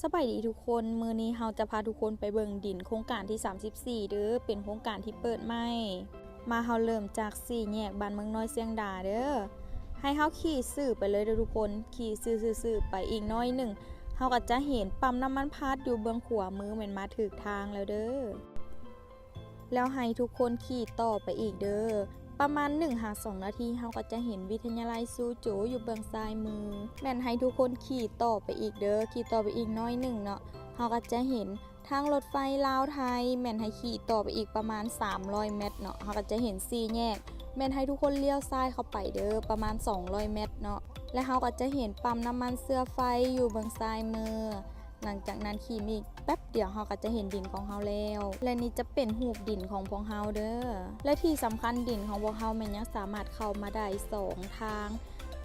ສະບາຍດີທຸກຄົນ, ມື້ນີ້ເຮົາຈະພາທຸກຄົນໄປເບິ່ງດິນໂຄງການທີສາມສິບສີ່ເດີ້, ເປັນໂຄງການທີ່ເປີດໃໝ່. ມາເຮົາເລີ່ມຈາກສີ່ແຍກບ້ານເມືອງນ້ອຍຊຽງດາເດີ້. ໃຫ້ເຮົາຂີ່ຊື່ໄປເລີຍເດີ້ທຸກຄົນ, ຂີ່ຊື່ໆໆໄປອີກໜ້ອຍໜຶ່ງ ເຮົາກໍຈະເຫັນປ້ຳນ້ຳມັນພາດຢູ່ເບື້ອງຂວາມື, ແມ່ນມາຖືກທາງແລ້ວເດີ້. ແລ້ວໃຫ້ທຸກຄົນຂີ່ຕໍ່ໄປອີກເດີ້. ປະມານໜຶ່ງຫາສອງນາທີ ເຮົາກໍຈະເຫັນວິທະຍາໄລຊູໂຈຢູ່ເບື້ອງຊ້າຍມື. ແມ່ນໃຫ້ທຸກຄົນຂີ່ຕໍ່ໄປອີກເດີ້, ຂີ່ຕໍ່ໄປອີກໜ້ອຍໜຶ່ງເນາະ, ເຮົາກໍຈະເຫັນທາງລົດໄຟລາວໄທ. ແມ່ນໃຫ້ຂີ່ຕໍ່ໄປອີກປະມານສາມຮ້ອຍແມັດເນາະ, ເຮົາກໍຈະເຫັນສີ່ແຍກ. ແມ່ນໃຫ້ທຸກຄົນລ້ຽວຊ້າຍເຂົ້າໄປເດີ້, ປະມານສອງຮ້ອຍແມັດເນາະ, ແລະ ເຮົາກໍຈະເຫັນປ້ຳນ້ຳມັນເຊື້ອໄຟຢູ່ເບື້ອງຊ້າຍມື. ຫຼັງຈາກນັ້ນຂີ່ມາອີກແປັບດຽວ ເຮົາກໍຈະເຫັນດິນຂອງເຮົາແລ້ວ ແລະ ນີ້ຈະເປັນຮູບດິນຂອງພວກເຮົາເດີ້. ແລະ ທີ່ສຳຄັນດິນຂອງພວກເຮົາແມ່ນຍັງສາມາດເຂົ້າມາໄດ້ສອງທາງ.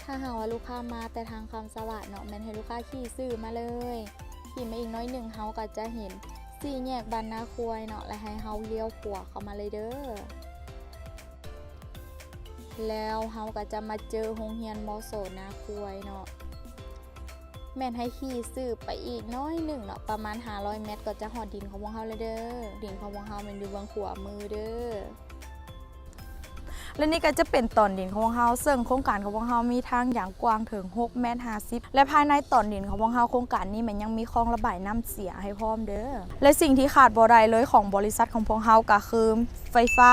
ຖ້າຫາກວ່າລູກຄ້າມາແຕ່ທາງຄຳສະຫວາດເນາະ, ແມ່ນໃຫ້ລູກຄ້າຂີ່ຊື່ມາເລີຍ, ຂີ່ມາອີກໜ້ອຍໜຶ່ງ ເຮົາກໍຈະເຫັນສີ່ແຍກບ້ານນາຄວາຍເນາະ, ແລະ ໃຫ້ເຮົາລ້ຽວຂວາເຂົ້າມາເລີຍເດີ້. ແລ້ວເຮົາກໍຈະມາເຈີໂຮງຮຽນ ມສ ນາຄວາຍເນາະ. ແມ່ນໃຫ້ຂີ່ຊື່ໄປອີກໜ້ອຍໜຶ່ງເນາະ, ປະມານຫ້າຮ້ອຍແມັດກໍຈະຮອດດິນຂອງພວກເຮົາແລ້ວເດີ້. ດິນຂອງພວກເຮົາແມ່ນຢູ່ເບື້ອງຂວາມືເດີ້. ແລະ ນີ້ກໍຈະເປັນຕອນດິນຂອງພວກເຮົາ, ເຊິ່ງໂຄງການຂອງພວກເຮົາມີທາງຢາງກວ້າງເຖິງຫົກແມັດຫ້າສິບ ແລະ ພາຍໃນຕອນດິນຂອງພວກເຮົາ ໂຄງການນີ້ແມ່ນຍັງມີຄອງລະບາຍນ້ຳເສຍໃຫ້ພ້ອມເດີ້. ແລະ ສິ່ງທີ່ຂາດບໍ່ໄດ້ເລີຍຂອງບໍລິສັດຂອງພວກເຮົາກໍຄືໄຟຟ້າ,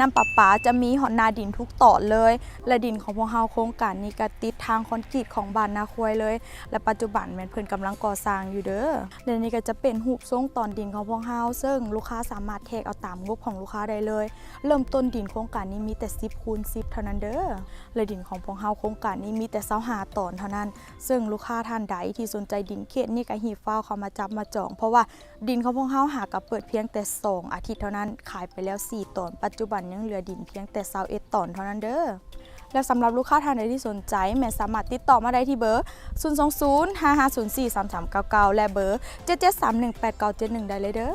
ນ້ຳປະປາ, ຈະມີຮອດໜ້າດິນທຸກຕອນເລີຍ. ແລະ ດິນຂອງພວກເຮົາໂຄງການນີ້ກໍຕິດທາງຄອນກຣີດຂອງບ້ານນາຄວາຍເລີຍ ແລະ ປັດຈຸບັນແມ່ນເພິ່ນກຳລັງກໍ່ສ້າງຢູ່ເດີ້. ແລະ ນີ້ກໍຈະເປັນຮູບຊົງຕອນດິນຂອງພວກເຮົາ, ເຊິ່ງລູກຄ້າສາມາດແທກເອົາຕາມງົບຂອງລູກຄ້າໄດ້ເລີຍ. ເລີ່ມຕົ້ນດິນໂຄງການນີ້ມີແຕ່ສິບຄູນສິບເທົ່ານັ້ນເດີ້. ແລະ ດິນຂອງພວກເຮົາໂຄງການນີ້ມີແຕ່ຊາວຫ້າຕອນເທົ່ານັ້ນ, ເຊິ່ງລູກຄ້າທ່ານໃດທີ່ສົນໃຈດິນເຂດນີ້ກໍຮີບຟ້າວເຂົ້າມາຈັບມາຈອງ, ເພາະວ່າ ດິນຂອງພວກເຮົາຫາກໍເປີດພຽງແຕ່ສອງອາທິດເທົ່ານັ້ນ, ຂາຍໄປແລ້ວສີ່ຕອນ, ປັດຈຸບັນຍັງເຫຼືອດິນພຽງແຕ່ຊາວເອັດຕອນເທົ່ານັ້ນເດີ້. ແລະ ສຳລັບລູກຄ້າທ່ານໃດທີ່ສົນໃຈ ແມ່ນສາມາດຕິດຕໍ່ມາໄດ້ທີ່ເບີ ສູນສອງສູນ ຫ້າຫ້າສູນສີ່ ສາມສາມເກົ້າເກົ້າ ແລະ ເບີ ເຈັດເຈັດສາມໜຶ່ງ ແປດເກົ້າເຈັດໜຶ່ງ ໄດ້ເລີຍເດີ້.